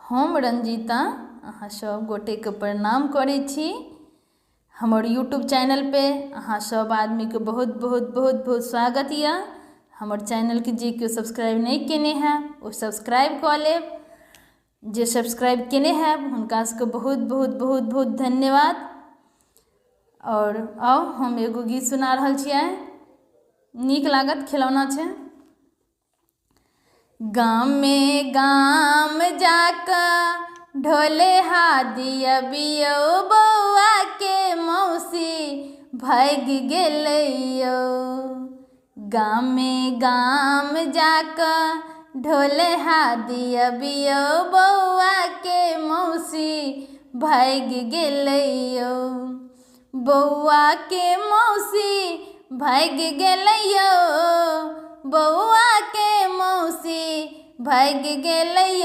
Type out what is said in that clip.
हम रंजीता अहाँ सभ गोटेके प्रणाम करै छी। हमर यूट्यूब चैनलपर अहाँ सभ आदमीके बहुत बहुत बहुत बहुत स्वागत यऽ। हमर चैनलके जे केओ सब्सक्राइब नहि कयने है ओ सब्सक्राइब कऽ लेब। जे सब्सक्राइब कयने हैब हुनका सभके बहुत बहुत बहुत बहुत धन्यवाद। आओर आउ, हम एगो गीत सुना रहल छी आइ, नीक लागत, खेलौना छै। गामे गाम जाकऽ ढोले हा दियबियौ, बौआ के मौसी भागि गेलैयौ। गामे गाम जाकऽ ढोले हा दियबियौ, बौआ के मौसी भागि गेलैयौ। बौआ के मौसी भागि गेलैयौ, बौआ के मौसी भागि गेलैयौ।